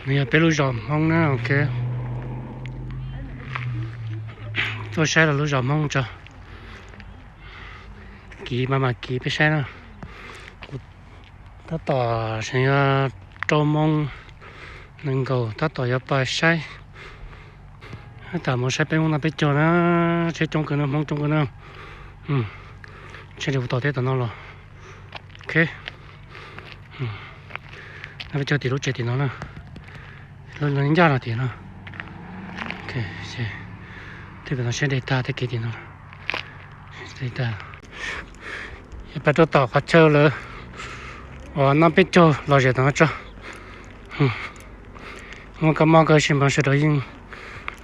Nws yog peb lub zos Hmoob na, ok. Tuaj saib lawv lub zos Hmoob tso. Kiv mas mas kiv peb saib na. Tab tom seev yuav rau moos nees nkaum, tab tom yuav pais saib. Tab tom mus saib peb Hmoob noj peb caug na. Tsheb coob kawg na, Hmoob coob kawg na. Tsheb li hu tom teb tom no los. Ok. Noj peb caug tim lub tsev tim no na. Lub ncaj no tim no. Tej pem no siab de tag tej kev tim no. Yog peb rau tom qhov chaw lawv uas noj peb caug lom zem tom no tso. Muaj kab mob kab sis mas sawv daws yeej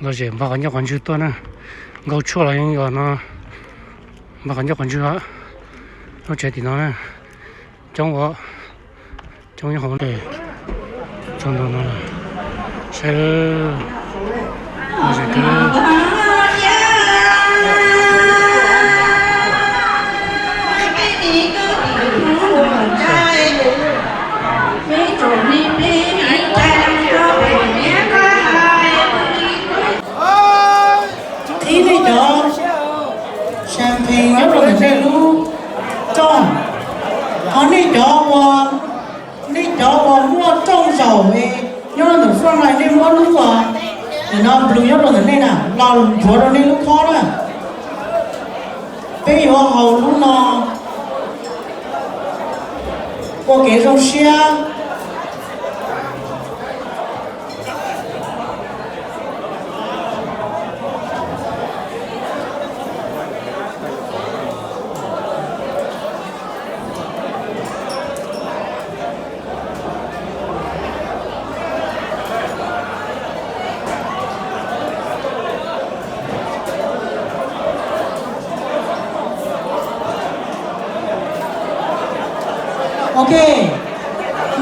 lom zem npog qhov ncauj qhov ntswg tuaj na. Nkaug tshuaj los yeej yog no npog qhov ncauj qhov ntswg. Lub tsev tim no na, coob ua, coob nyob hauv. Txog ntua no saib. Thib nej cov champagne nyob rau ntawm nej lub rooj, ho nej cov ua, nej cov uas muaj rooj zaum nyob rau ntawm front line, nej muab lub ua nim no blue nyob rau ntawm nej na los nthuav rau nej lub khob na. Peb yuav haus lub no ua kev zoo siab. Ok,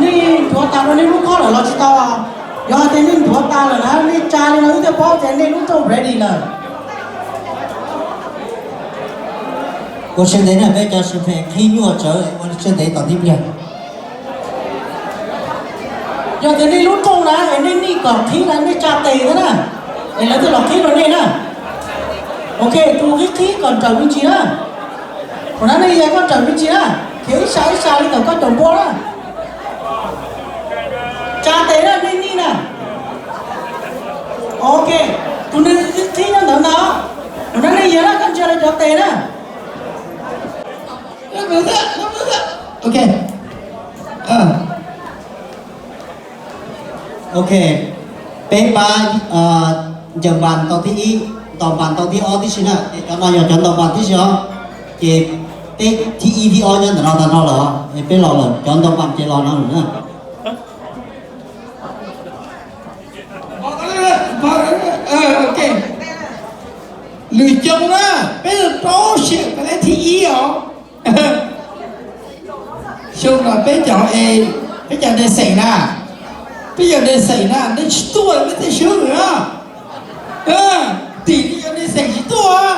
nej nthuav tas rau nej lub khob lawm los tsis tau? Yog hais tias nej nthuav tas lawm na, nej tsa li no wb thiaj paub tias nej lub rooj ready lawm. Ua siab ntev na, peb cov champagne qhib nyuaj tsawv, ua siab ntev tos tib pliag. Yog tias nej lub rooj na es nej nim kom qhib na, nej tsa tes thiab na, es lawv thiaj los qhib rau nej na. Ok, tus qhib qhib kom nrawm me ntsis na. Ua na, nej yog koj nrawm me ntsis na, khiav ib sab ib sab li ntawm koj caum npua na. Tsa tes na, nej nim na. Ok, tus neeg qhib qhib nyob ntawd ntag. Ua na, nej yog na, koj ntsia lawv cov tes na. Ok. Ok, peb pab ncaws npas tau thib ib, ntaus npas tau thib ob tib si na, ces cov no yog cov ntaus npas tib si os. Ces peb thib ib thib ob nyob ntawm no tag nrho lawm, peb los lawm, cov ntaus npas ces los no lawm na. Lwm xyoo na, peb rau siab peb thib ib os. Xyoo no peb cov, peb cov de xeem na, peb cov de xeem na, nej tsis tuaj peb thiaj swb na. Tim nej cov de xeem tsis tuaj.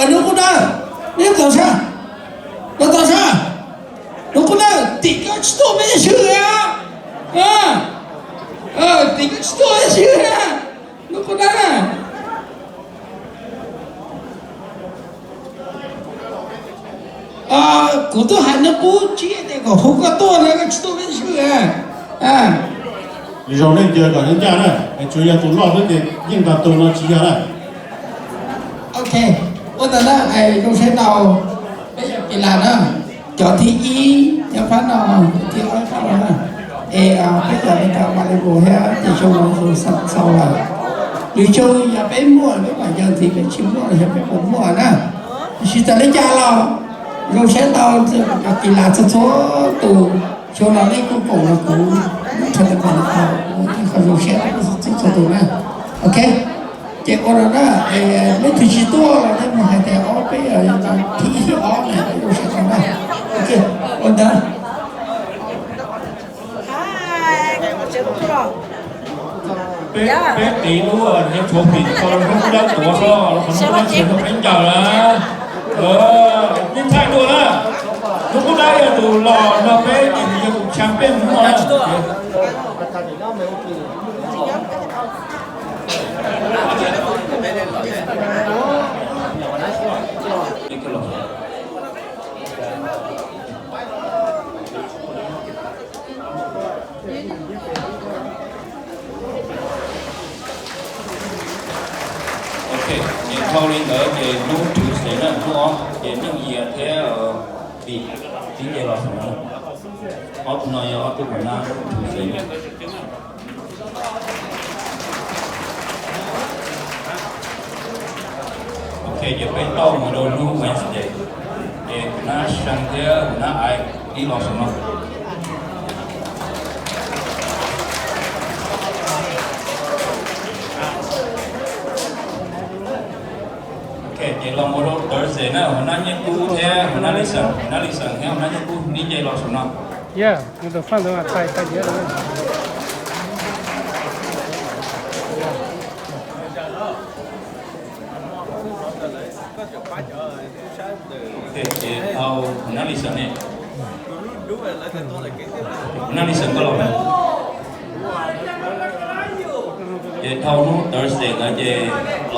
Nub qub dawb, neb tau sab, neb tau sab. Nub qub dawb, tim koj tsis tuaj peb thiaj swb na. Tim koj tsis tuaj peb thiaj swb na. Nub qub dawb. Kuv twb hais nub qub tsib tias kom hu koj tuaj na, koj tsis tuaj peb thiaj swb. Zoo nej ncaws kom ncaj ncaj na, tsuas yog tus loj xwb ces yeej tag tus no tsis yog na. Ok, ua ntawd na, zoo siab tau, peb yog kis las na, cov thib ib nyob phab no, thib ob phab no na. Es peb cov li cas mas li mus thiab ces xyoo no zoo xaus lawm. Lwm xyoo yog peb muaj peb mam ncaws ntxiv, peb tsis muaj los yog peb puas muaj na. Tiam sis txawm li cas los zoo siab tau cov kis las txhua txhua tus. Xyoo no nej kuj koom los kuv, kuv tau qhov zoo siab txhua tus na. Ok, ces ua no na, leej twg tsis tuaj los nej mus hais tias ob peb thib ib thib ob na, peb zoo siab tau na. Ok, ua ntawd. Peb qiv lub niag trophy rau hnub qub dawb tuav tso, los qhov hnub qub dawb tsis yog hnub peb ncaws na. Nej thaij dua na, hnub qub dawb yog tus los nrog peb ces nws yog Kab peb mus no. Ok, ces dhau li ntawd ces hnub Tuesday na, hnub ob ces Neej Yias thiab Vim tib nce los saum no. Ob tug no yog ob tug kuv nab hnub Tuesday. Ok, ces peb tau mus rau hnub Wednesday, ces kuv nab Seej thiab kuv nab Aiv tib los saum no. Ok, ces los mus rau Thursday na, huv nab Nyiaj Kub thiab huv nab Lis Xeem, huv nab Lis Xeem thiab huv nab Nyiaj Kub tib nce los saum no. Ok, ces dhau huv nab Lis Xeem ne, huv nab Lis Xeem koj los. Ces dhau hnub Thursday ntawd ces los